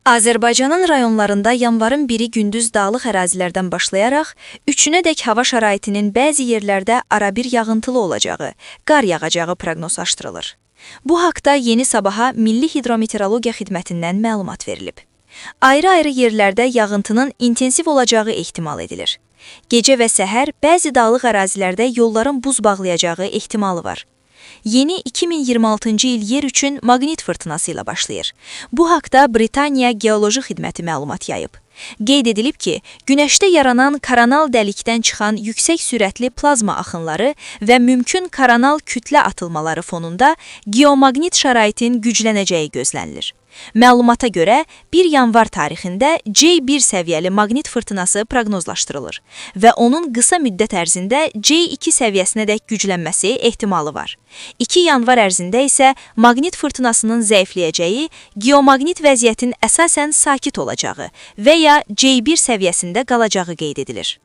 Azərbaycanın rayonlarında yanvarın 1-i gündüz dağlıq ərazilərdən başlayaraq 3-ünədək hava şəraitinin bəzi yerlərdə arabir yağıntılı olacağı, qar yağacağı proqnozlaşdırılır. Bu haqda Yeni Sabaha Milli Hidrometeorologiya Xidmətindən məlumat verilib. Ayrı-ayrı yerlərdə yağıntının intensiv olacağı ehtimal edilir. Gecə və səhər bəzi dağlıq ərazilərdə yolların buz bağlayacağı ehtimalı var. Yeni 2026-cı il yer üçün maqnit fırtınası ilə başlayır. Bu haqda Britaniya Geoloji Xidməti məlumat yayıb. Qeyd edilib ki, günəşdə yaranan koronal dəlikdən çıxan yüksək sürətli plazma axınları və mümkün koronal kütlə atılmaları fonunda geomaqnit şəraitin güclənəcəyi gözlənilir. Məlumata görə 1 yanvar tarixində C1 səviyyəli maqnit fırtınası proqnozlaşdırılır və onun qısa müddət ərzində C2 səviyyəsinədək güclənməsi ehtimalı var. 2 yanvar ərzində isə maqnit fırtınasının zəifləyəcəyi, geomaqnit vəziyyətin əsasən sakit olacağı və ya C1 səviyyəsində qalacağı qeyd edilir.